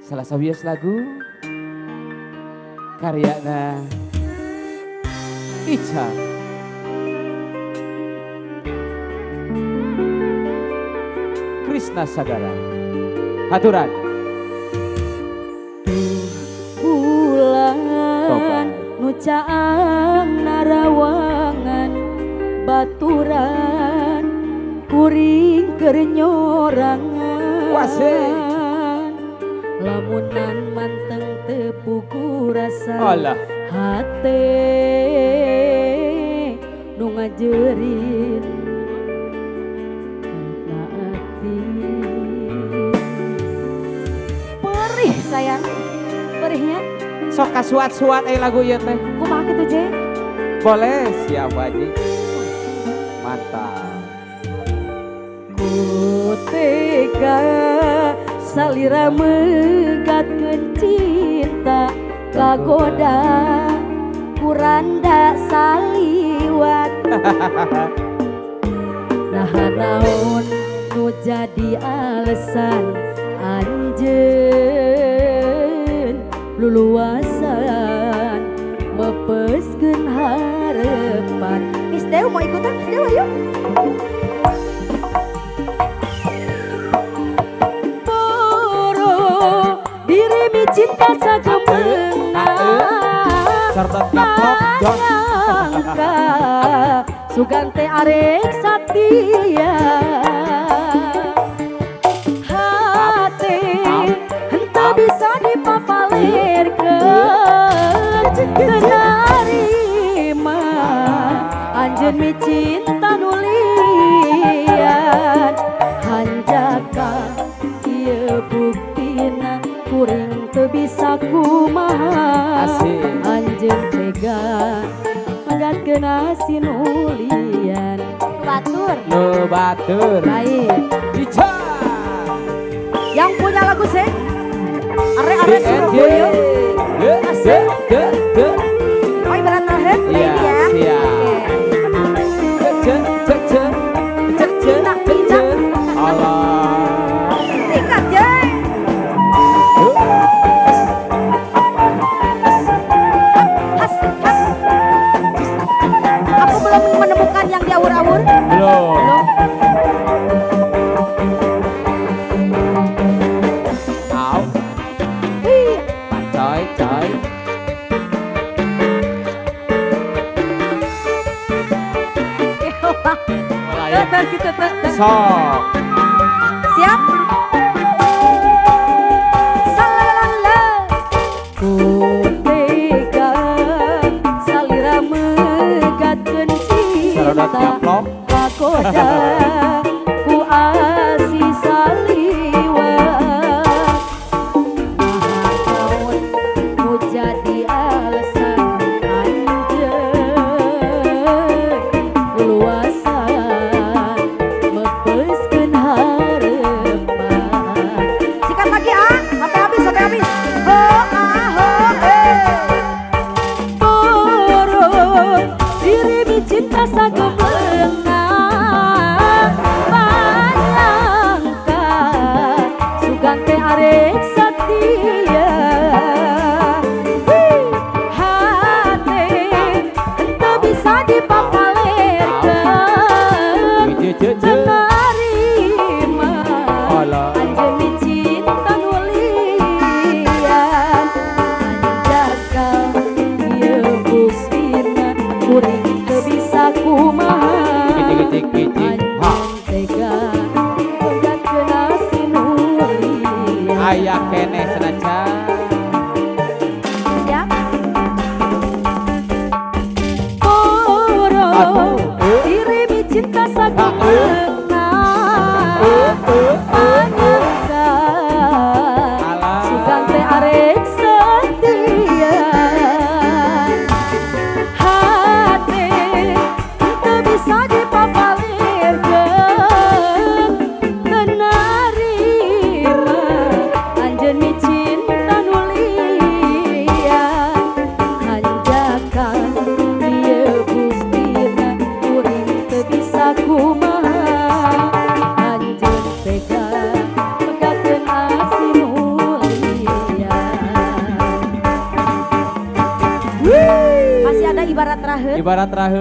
Salah sawios lagu karyana Icha. Krisna Sagara. Haturan. Bulan nu caang narawangan baturan kuring keur nyorangan. Wasih. Lamunan manteng tepuku rasa alah. Hate nu ngajerin ati. Perih sayang, perihnya. Sok kasuat-suat lagu ieu teh. Kumaha kitu Je? Boleh, siap Haji. Mantap. Ku tega salira megatkeun cinta kagoda kuranda saliwat. Nah naon nu jadi alasan anjeun luluasan mepeskeun harepan. Miss Dew mau ikutan? Miss Dew ayo. Dirimi cinta sagemeuna panyangka sugan teh arek satia. Hate henteu bisa dipapalirkeun teu narima anjeun mi cinta nu lian. Hanjaka ieu buktina kuring teu bisa kumaha anjeun tega megatkeun asi nu lian. Batur. Nu batur. Baik. Icha. Yang punya lagu sih Are-are Surabaya. Asik. Oh ibarat terakhir ini ya. Siap. Oke. Allah. Sikat je. Has, has. Aku belum menemukan yang di awur-awur. Belum. Au. Coy, coy. Sok. Siap. Salalala. Ku tega salira megatkeun cinta kagoda ku asi saliwat. Nah naon nu jadi alasan anjeun luasan mepeskeun harepan. Sikat lagi ah, sampai habis, sampai habis. Ho ah ho eh. Turun dirimi cinta sagemeuna panyangka sugan teh arek satia. Hate henteu bisa dipapalirkeun teu narima anjeun mi cinta nu lian. Hanjaka ieu buktina kuring teu bisa kumaha anjeun tega megatkeun asi nu lian. Aya keneh senajan. Siap. Poro dirimi cinta sagemeuna panyangka sugan teh arek setia. Hate henteu bisa dipapalirkeun teu narima anjeun mi cinta Masih ada ibarat raheut. Ibarat raheut.